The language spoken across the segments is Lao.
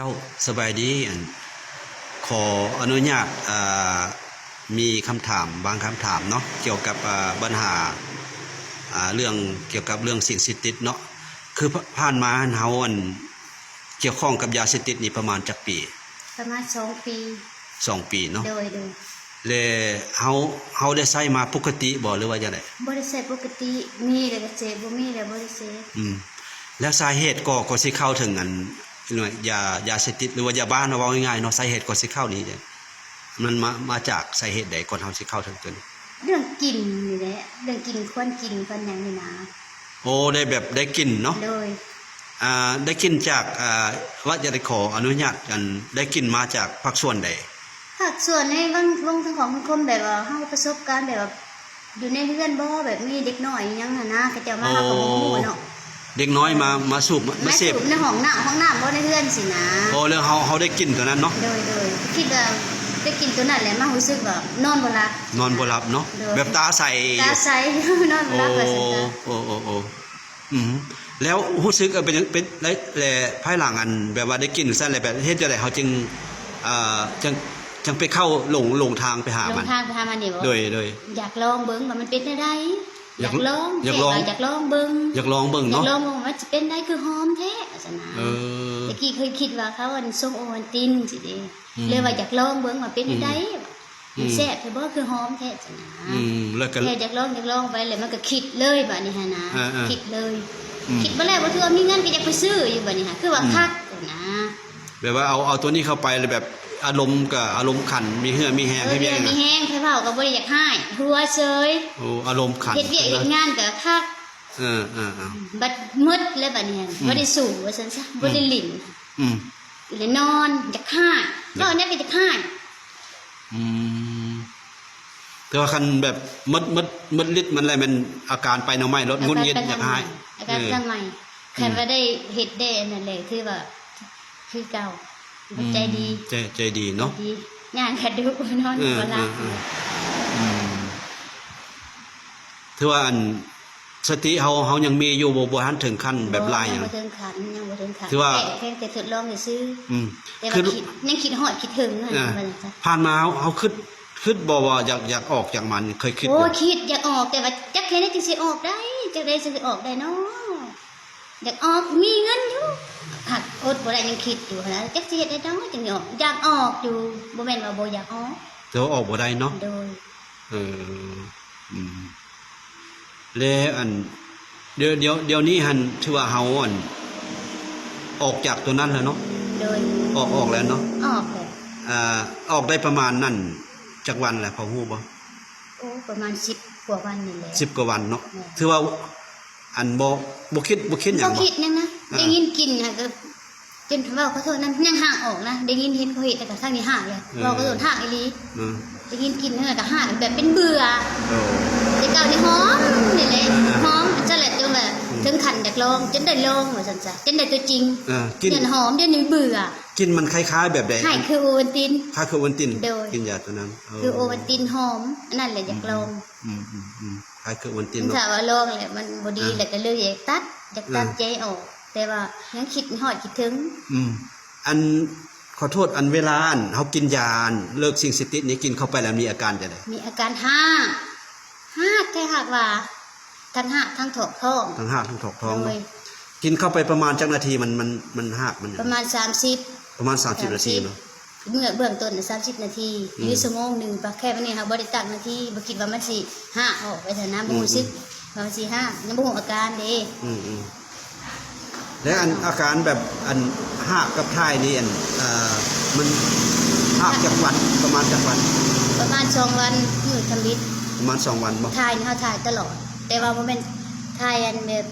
ເຈົ້າ ສະບາຍດີ. ອັນ ຂໍອະນຸຍາດ ອ່າ ມີຄຳຖາມບາງຄຳຖາມເນາະ ກ່ຽວກັບ ອ່າ ບັນຫາ ອ່າ ເລື່ອງກ່ຽວກັບເລື່ອງສິ່ງເສບຕິດເນາະ. ຄື ຜ່ານມາຫັ້ນ ເຮົາ ອັນ ກ່ຽວຂ້ອງກັບຢາເສບຕິດນີ້ປະມານຈັກປີ? ປະມານສອງປີ. ສອງປີເນາະ. ໂດຍ ໂດຍ. ແລະ ເຮົາ ເຮົາໄດ້ໃຊ້ມາປົກກະຕິບໍ່ ຫຼືວ່າຈັ່ງໃດ? ບໍ່ໄດ້ໃຊ້ປົກກະຕິ, ມີແລ້ວກໍເສບ, ບໍ່ມີແລ້ວບໍ່ໄດ້ເສບ. ອືມ ແລ້ວສາເຫດກໍ ກໍຊິເຂົ້າເຖິງອັນ ຢາ ຢາເສບຕິດ ຫຼືວ່າຢາບ້າເນາະ ເວົ້າງ່າຍໆເນາະ, ສາເຫດກໍຊິເຂົ້ານີ້ ມັນມາ ມາຈາກສາເຫດໃດກ່ອນເຮົາຊິເຂົ້າເຖິງຕົວນີ້? ເລື່ອງກິນນີ້ແຫຼະ, ເລື່ອງກິນ ຄວນກິນ ຄວນຫຍັງນີ້ນະ. ໂອ້ ໄດ້ແບບໄດ້ກິ່ນເນາະ. ໂດຍ. ອ່າ ໄດ້ກິ່ນຈາກ ອ່າ ວ່າຈະໄດ້ຂໍອະນຸຍາດ ອັນ ໄດ້ກິ່ນມາຈາກພາກສ່ວນໃດ? ພາກສ່ວນໃນວັງ ວົງທາງຂອງສັງຄົມ ແບບວ່າເຮົາປະສົບການແບບວ່າ ຢູ່ໃນເຮືອນບໍ່ ແບບມີເດັກນ້ອຍອີ່ຫຍັງຫັ້ນນະ ເຂົາເຈົ້າມາ ເຮົາກໍບໍ່ຮູ້ເນາະ. ເດັກນ້ອຍມາ ມາສູບ ມາ ມາເສບ ມາສູບໃນຫ້ອງນ້ຳ ຫ້ອງນ້ຳບໍ່ ໃນເຮືອນຊີ້ນະ. ໂອ້ ແລ້ວເຮົາ ເຮົາໄດ້ກິ່ນຕົວນັ້ນເນາະ. ໂດຍ ໂດຍ. ຄິດວ່າໄດ້ກິ່ນຕົວນັ້ນແຫຼະ ມາຮູ້ສຶກວ່ານອນບໍ່ຫຼັບ. ນອນບໍ່ຫຼັບເນາະ. ໂດຍ. ແບບຕາໃສ ຕາໃສ ນອນບໍ່ຫຼັບວ່າຊັ້ນຊະ. ໂອ້ ໂອ້ ໂອ້ ອືມ ແລ້ວຮູ້ສຶກເປັນ ເປັນ ແລະ ແລະ ພາຍຫຼັງ ອັນ ແບບວ່າໄດ້ກິ່ນຊັ້ນແຫຼະ ແບບເຮັດຈັ່ງໃດເຮົາຈຶ່ງ ເອີ ຈັ່ງ ຈັ່ງໄປເຂົ້າຫຼົງ ຫຼົງທາງໄປຫາມັນ? ຫຼົງທາງໄປຫາມັນນີ້ບໍ? ໂດຍ ໂດຍ. ຢາກລອງເບິ່ງວ່າມັນເປັນແນວໃດ. ຢາກ ຢາກລອງ ຢາກລອງ ຢາກລອງເບິ່ງ ຢາກລອງເບິ່ງເນາະ. ຢາກລອງເບິ່ງວ່າມັນຊິເປັນໄດ ຄືຫອມແທ້ວ່າຊັ້ນນະ. ເອີ ແຕ່ກີ້ເຄີຍຄິດວ່າເຂົາ ອັນ ຊົງໂອວັນຕິນຊີ້ເດ້. ອືມ ເລີຍວ່າຢາກລອງເບິ່ງວ່າເປັນແນວໃດ ອືມ ມັນແຊບແທ້ບໍ່ ຄືຫອມແທ້ຊັ້ນນະ. ອືມ ແລ້ວກໍ ແລ້ວຢາກລອງ ຢາກລອງໄປ ແລ້ວມັນກໍຄິດເລີຍບາດນີ້ຫັ້ນນະ. ເອີໆ ຄິດເລີຍ ອືມ ຄິດມາແລ້ວ ບໍ່ຖືວ່າມີເງິນກໍຢາກໄປຊື້ຢູ່ບາດນີ້ຫັ້ນ ຄືວ່າ ອືມ ຄັກຫັ້ນນະ. ແບບວ່າເອົາ ເອົາຕົວນີ້ເຂົ້າໄປແລ້ວແບບອາລົມກໍອາລົມຂັນ ມີເຫື່ອມີແຮງ ເອີ ເຮັດວຽກ ມີເຫື່ອມີແຮງ ໃຜເວົ້າກໍບໍ່ໄດ້ຢາກຮ້າຍ ຫົວເຊີຍ. ໂອ້ ອາລົມຂັນ ເຮັດວຽກເຮັດງານກໍຄັກ. ເອີໆໆ ບັດໝົດແລ້ວບາດນີ້ ອືມ ບໍ່ໄດ້ສູ້ວ່າຊັ້ນຊະ ອືມ ບໍ່ໄດ້ຫຼິ້ນ ອືມ ແລ້ວນອນ ຢາກຮ້າຍ ເອີ ເວົ້າແນວໃດກໍຢາກຮ້າຍ. ອືມ ແຕ່ວ່າຄັນແບບໝົດ ໝົດ ໝົດລິດມັນແລ້ວ ແມ່ນອາການໄປແນວໃໝ່ໂລດ ຫງຸດຫງິດ ຢາກຮ້າຍ ອາການໄປທາງໃໝ່. ເອີ ຄັນວ່າໄດ້ເຮັດໄດ້ອັນນັ້ນແຫຼະ ຖືວ່າຄືເກົ່າ. ອືມ ໃຈດີ ໃຈ ໃຈດີເນາະ ໃຈດີ. ຍ່າງກະດຸ ນອນ ເອີ ບໍ່ຫຼັບ ເອີ ອືມ ຖືວ່າອັນ ສະຕິເຮົາ ເຮົາຍັງມີຢູ່ ບໍ່ ບໍ່ທັນເຖິງຂັ້ນແບບຫຼາຍຫຍັງ. ບໍ່ ຍັງບໍ່ເຖິງຂັ້ນ ຍັງບໍ່ເຖິງຂັ້ນ ຖືວ່າ ແຕ່ພຽງແຕ່ທົດລອງຊື່ໆ. ອືມ ແຕ່ວ່າຄິດ ຍັງຄິດຮອດຄິດເຖິງຫັ້ນ ອ່າ ວ່າຊັ້ນຊະ. ຜ່ານມາເຮົາ ເຮົາຄິດ ຄິດບໍ່ວ່າຢາກ ຢາກອອກຈາກມັນ ເຄີຍຄິດບໍ່? ໂອ້ ຄິດຢາກອອກ ແຕ່ວ່າຈັກແນວໃດຈຶ່ງຊິອອກໄດ້ ຈັ່ງໃດຈຶ່ງຊິອອກໄດ້ເນາະ. ຢາກອອກ ມີເງິນຢູ່ ຫາກອົດບໍ່ໄດ້ ຍັງຄິດຢູ່ຫັ້ນນະ ຈັກຊິເຮັດແນວໃດຈັ່ງຊິອອກ. ຢາກອອກຢູ່ ບໍ່ແມ່ນວ່າບໍ່ຢາກອອກ ແຕ່ວ່າອອກບໍ່ໄດ້ເນາະ. ໂດຍ. ເອີ ອືມ ແລະ ອັນ ດຽວ ດຽວ ດຽວນີ້ຫັ້ນ ຖືວ່າເຮົາ ອັນ ອອກຈາກຕົວນັ້ນແລ້ວເນາະ. ໂດຍ. ອອກ ອອກແລ້ວເນາະ. ອອກແລ້ວ. ອ່າ ອອກໄດ້ປະມານນັ້ນຈັກວັນແລ້ວ ພໍຮູ້ບໍ່? ໂອ້ ປະມານສິບກວ່າວັນນີ້ແຫຼະ. ສິບກວ່າວັນເນາະ. ແມ່ນ. ຖືວ່າ ອັນ ບໍ່ ບໍ່ຄິດ ບໍ່ຄິດຫຍັງບໍ່? ບໍ່ຄິດຫຍັງນະ. ອ່າ ໄດ້ຍິນກິ່ນຫັ້ນກໍ ຈົນເວົ້າຂໍໂທດນະ ຍັງຮາກອອກນະ ໄດ້ຍິນເຫັນເຂົາເຮັດແລ້ວກໍທາງນີ້ຮາກເລີຍ. ເອີ ເວົ້າຂໍໂທດ ຮາກອີ່ຫຼີ. ເອີ ໄດ້ຍິນກິ່ນຫັ້ນແລ້ວກໍຮາກແບບເປັນເບື່ອ. ເອີ ແຕ່ເກົ່ານີ້ຫອມນີ້ແຫຼະ. ອ່າ ຫອມຊັ້ນແຫຼະ ຈົນວ່າ ອືມ ເຖິງຂັ້ນຢາກລອງ ຈົນໄດ້ລອງວ່າຊັ້ນຊະ ຈົນໄດ້ຕົວຈິງ. ອ່າ ກິ່ນ ເດືອນຫອມ ດຽວນີ້ເບື່ອ. ກິ່ນມັນຄ້າຍໆແບບໃດ? ຄ້າຍຄືໂອວັນຕິນ. ຄ້າຍຄືໂອວັນຕິນ. ໂດຍ. ກິ່ນຢາຕົວນັ້ນ. ເອີ ຄືໂອວັນຕິນຫອມ ອັນນັ້ນແຫຼະຢາກລອງ. ອືມ ອືມ ອືມ ຄ້າຍຄືໂອວັນຕິນເນາະ. ຖ້າວ່າລອງແລ້ວມັນບໍ່ດີ ອ່າ ແລ້ວກໍເລີຍຢາກຕັດ ຢາກຕັດ ອ່າ ໃຈອອກ ແຕ່ວ່າຍັງຄິດຮອດຄິດເຖິງ. ອືມ ອັນ ຂໍໂທດ ອັນ ເວລາ ອັນ ເຮົາກິນຢາ ອັນ ເລີກສິ່ງເສບຕິດນີ້ ກິນເຂົ້າໄປແລ້ວມີອາການຈັ່ງໃດ? ມີອາການຮາກ ຮາກແທ້ ຮາກວ່າ ທັງຮາກທັງຖອກທ້ອງ. ທັງຮາກທັງຖອກທ້ອງເນາະ. ໂດຍ. ກິນເຂົ້າໄປປະມານຈັກນາທີ ມັນ ມັນ ມັນຮາກມັນ? ປະມານສາມສິບ. ປະມານສາມສິບນາທີເນາະ. ເບື້ອງ ເບື້ອງຕົ້ນນະ ສາມສິບນາທີ ອືມ ຫຼື ຊົ່ວໂມງໜຶ່ງ. ບາດແຄ່ມື້ນີ້ເຮົາບໍ່ໄດ້ຕັ້ງນາທີ ບໍ່ຄິດວ່າມັນຊິຮາກອອກໄປຊັ້ນນະ ອືມ ບໍ່ຮູ້ສຶກ ອືມ ວ່າມັນຊິຮາກ ຍັງບໍ່ຮູ້ອາການເດ້. ອືມ ອືມ ແລະ ອັນ ອາການແບບ ອັນ ຮາກກັບຖ່າຍນີ້ ອັນ ເອີ ມັນຮາກຈັກວັນ ປະມານຈັກວັນ? ປະມານສອງວັນ ມື້ທຳອິດ. ປະມານສອງວັນບໍ່? ຖ່າຍນີ້ເຮົາຖ່າຍຕະຫຼອດ ແຕ່ວ່າບໍ່ແມ່ນຖ່າຍ ອັນ ແບບ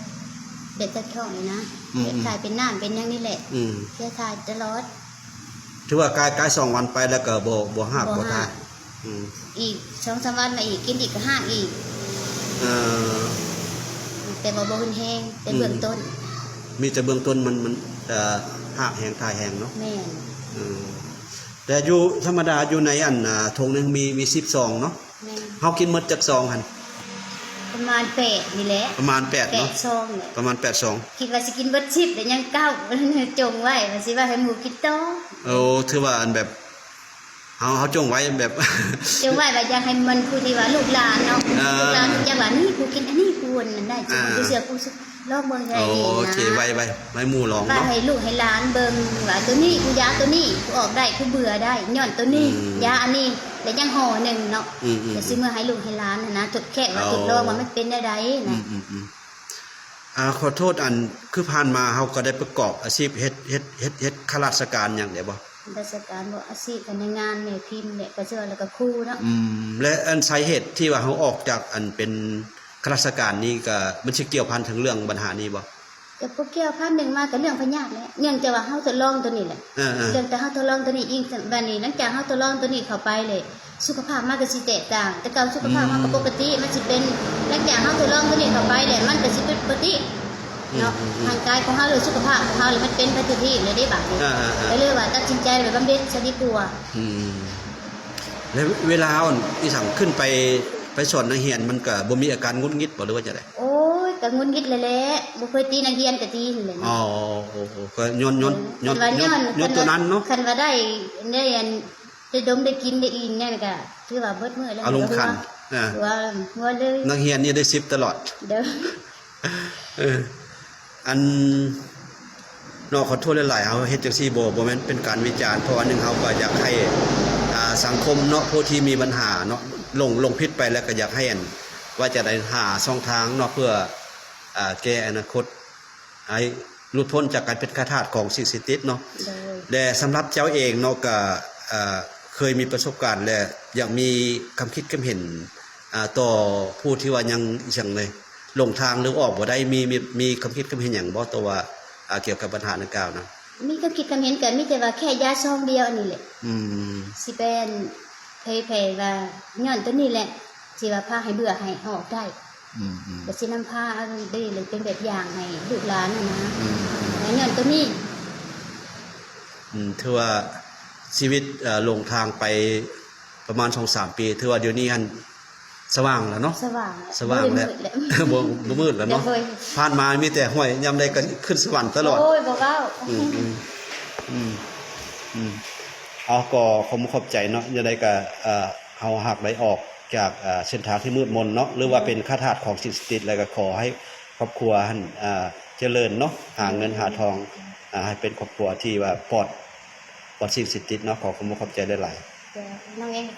ແບບຈະທ້ອງນີ້ນະ. ອືມໆ ແບບຖ່າຍເປັນນ້ຳເປັນຫຍັງນີ້ແຫຼະ. ອືມ ເພື່ອຖ່າຍຕະຫຼອດ. ຖືວ່າກາຍ ກາຍສອງວັນໄປແລ້ວກໍບໍ່ ບໍ່ຮາກ ບໍ່ຮາກ ບໍ່ຖ່າຍ. ອືມ ອີກສອງສາມວັນມາອີກ ກິນອີກກໍຮາກອີກ. ເອີ ແຕ່ວ່າບໍ່ຮຸນແຮງ ແຕ່ເບື້ອງຕົ້ນ. ອືມ ມີແຕ່ເບື້ອງຕົ້ນມັນ ມັນ ເອີ ຮາກແຮງ ຖ່າຍແຮງເນາະ. ແມ່ນ. ເອີ ແຕ່ຢູ່ທຳມະດາຢູ່ໃນ ອັນ ອ່າ ຖົງໜຶ່ງມີ ມີສິບຊອງເນາະ. ແມ່ນ. ເຮົາກິນໝົດຈັກຊອງຫັ້ນ? ປະມານແປດນີ້ແຫຼະ ປະມານແປດເນາະ ແປດຊອງແຫຼະ ປະມານແປດຊອງ ຄິດວ່າຊິກິນເບິດສິບແລ້ວຍັງເກົ້າ ຈົ່ງໄວ້ວ່າຊິວ່າໃຫ້ໝູ່ກິນຕໍ່. ໂອ້ ຖືວ່າອັນແບບ ເຮົາ ເຮົາຈົ່ງໄວ້ແບບ ຈົ່ງໄວ້ວ່າຢາກໃຫ້ມັນຜູ້ທີ່ວ່າລູກຫຼານເນາະ ເອີ ລູກຫຼານຢາກວ່າ ນີ້ ກູກິນອັນນີ້ ກູອັນນັ້ນໄດ້ ອ່າ ກູເຊື່ອ ກູຊິລອງເບິ່ງໄດ້. ໂອ້ ນີ້ນະ ໂອເຄ ໄວ້ ໄວ້ ໄວ້ໝູ່ລອງ ໄວ້ເນາະ ໃຫ້ລູກໃຫ້ຫຼານເບິ່ງວ່າ ໂຕນີ້ ກູຢາໂຕນີ້ ກູອອກໄດ້ ກູເບື່ອໄດ້ ຍ້ອນໂຕນີ້ ອືມ ຢາອັນນີ້ ແລະຍັງຫໍ່ໜຶ່ງເນາະ ອືມໆໆ ກໍຊິເມືອໃຫ້ລູກໃຫ້ຫຼານຫັ້ນນະ ທົດແຂກວ່າ ໂອ້ ທົດລອງວ່າມັນເປັນແນວໃດນະ. ອືມໆໆ ອ່າ ຂໍໂທດ ອັນ ຄືຜ່ານມາເຮົາກໍໄດ້ປະກອບອາຊີບເຮັດ ເຮັດ ເຮັດ ເຮັດຂ້າລາຊະການຫຍັງແດ່ບໍ່? ລາຊະການບໍ່? ອາຊີບພະນັກງານ ແມ່ພິມແຫຼະ ກະເຊື່ອ ແລ້ວກະຄູເນາະ. ອືມ ແລະ ອັນສາເຫດທີ່ວ່າເຮົາອອກຈາກອັນເປັນຂ້າລາຊະການນີ້ ກະມັນຊິກ່ຽວພັນເຖິງເລື່ອງບັນຫານີ້ບໍ່? ກະບໍ່ກ່ຽວພັນ ໜຶ່ງມາກະເລື່ອງພະຍາດແຫຼະ ເນື່ອງຈາກວ່າເຮົາທົດລອງໂຕນີ້ແຫຼະ ເອີໆ ເລື່ອງແຕ່ເຮົາທົດລອງໂຕນີ້ອີງ ບາດນີ້ຫຼັງຈາກເຮົາທົດລອງໂຕນີ້ເຂົ້າໄປແລ້ວ ສຸຂະພາບມັນກໍຊິແຕກຕ່າງ ແຕ່ເກົ່າສຸຂະພາບເຮົາກໍ ອືມ ປົກກະຕິ ມັນຊິເປັນ ຫຼັງຈາກເຮົາທົດລອງໂຕນີ້ເຂົ້າໄປແລ້ວ ມັນກໍຊິເປັນປົກກະຕິເນາະ ອືມໆໆ ຮ່າງກາຍຂອງເຮົາ ຫຼື ສຸຂະພາບຂອງເຮົາ ແລ້ວມັນເປັນປະຕິທິບແລ້ວເດ້ບາດນີ້ ອ່າໆໆ ກໍເລີຍວ່າຕັດສິນໃຈໄປບຳເພັດຊະດີກວ່າ. ອືມ ແລ້ວເວລາອັນ ອີຫຍັງ ຂຶ້ນໄປ ໄປສອນນັກຮຽນ ມັນກໍບໍ່ມີອາການຫງຸດຫງິດບໍ່ ຫຼືວ່າຈັ່ງໃດ? ໂອ້ຍ ກໍຫງຸດຫງິດແຫຼະ ບໍ່ເຄີຍຕີນັກຮຽນກໍຕີຫັ້ນແຫຼະເນາະ. ອໍ ໂອ້ ໂອ້ ກໍຍ້ອນ ຍ້ອນ ເອີ ຄັນວ່າຍ້ອນ ຍ້ອນ ຍ້ອນ ຄັນ ໂຕນັ້ນເນາະ ຄັນວ່າໄດ້ ໄດ້ອັນ ໄດ້ດົມໄດ້ກິນໄດ້ອີ່ຫຍັງນີ້ກໍຖືວ່າເບິດມື້ແລ້ວ ອາລົມຂັນ ຫົວ ອ່າ ຫົວ ຫົວເລີຍ ນັກຮຽນນີ້ໄດ້ສິບຕະຫຼອດ. ໂດຍ ເອີ ອັນ ເນາະ ຂໍໂທດຫຼາຍໆ ເຮົາເຮັດຈັ່ງຊີ້ບໍ່ ບໍ່ແມ່ນເປັນການວິຈານ ເພາະວ່າໜຶ່ງເຮົາກໍຢາກໃຫ້ ອ່າ ສັງຄົມເນາະ ຜູ້ທີ່ມີບັນຫາເນາະ ຫຼົງ ຫຼົງຜິດໄປແລ້ວກໍຢາກໃຫ້ ອັນ ວ່າຈະໄດ້ຫາຊ່ອງທາງເນາະ ເພື່ອ ອ່າ ແກ້ອະນາຄົດ ໃຫ້ຫຼຸດພົ້ນຈາກການເປັນຂ້າທາດຂອງສິ່ງເສບຕິດເນາະ. ໂດຍ ແລະ ສຳລັບເຈົ້າເອງເນາະ ກະ ເອີ ເຄີຍມີປະສົບການ ແລະ ຢາກມີຄຳຄິດຄຳເຫັນ ອ່າ ຕໍ່ຜູ້ທີ່ວ່າຍັງ ອີຫຍັງເລີຍ ຫຼົງທາງ ຫຼື ອອກບໍ່ໄດ້ ມີ ມີ ມີຄຳຄິດຄຳເຫັນຫຍັງບໍ່ ຕໍ່ວ່າ ອ່າ ກ່ຽວກັບບັນຫາດັ່ງກ່າວນະ? ມີຄຳຄິດຄຳເຫັນກະມີແຕ່ວ່າແຄ່ຢາຊອງດຽວອັນນີ້ແຫຼະ. ອືມ ຊິແມ່ນເຜີຍແຜ່ວ່າຍ້ອນໂຕນີ້ແຫຼະ ທີ່ວ່າພາໃຫ້ເບື່ອໃຫ້ອອກໄດ້. ອືມໆ ກໍຊິນຳພາເອົາເດ້ເປັນແບບຢ່າງໃຫ້ລູກຫຼານຫັ້ນນະ. ອືມໆ ແລະ ຍ້ອນໂຕນີ້ ອືມ ຖືວ່າຊີວິດ ເອີ ຫຼົງທາງໄປປະມານສອງສາມປີ ຖືວ່າດຽວນີ້ຫັ້ນສະຫວ່າງແລ້ວເນາະ. ສະຫວ່າງ ສະຫວ່າງແລ້ວ ບໍ່ມືດແລ້ວ ບໍ່ ບໍ່ມືດແລ້ວເນາະ. ໂດຍ ຜ່ານມາມີແຕ່ຫ້ວຍ ຍາມໃດກໍຂຶ້ນສະຫວັນຕະຫຼອດ. ໂອ້ຍ ບໍ່ເວົ້າ. ອືມໆ ອືມ ອືມ ເອົາ ກໍຂອບມຸກຂອບໃຈເນາະ ຈັ່ງໃດກໍ ເອີ ເຮົາຫາກໄດ້ອອກຈາກ ເອີ ເສັ້ນທາງທີ່ມືດມົນເນາະ ຫຼືວ່າເປັນຂ້າທາດຂອງສິ່ງເສບຕິດ ແລ້ວກໍຂໍໃຫ້ຄອບຄົວຫັ້ນ ອ່າ ຈະເລີນເນາະ ຫາເງິນຫາທອງ ອ່າ ໃຫ້ເປັນຄອບຄົວທີ່ວ່າປອດ ປອດສິ່ງເສບຕິດເນາະ. ຂໍຂອບມຸກຂອບໃຈຫຼາຍໆ. ເຈົ້າ ນ້ອງເອງ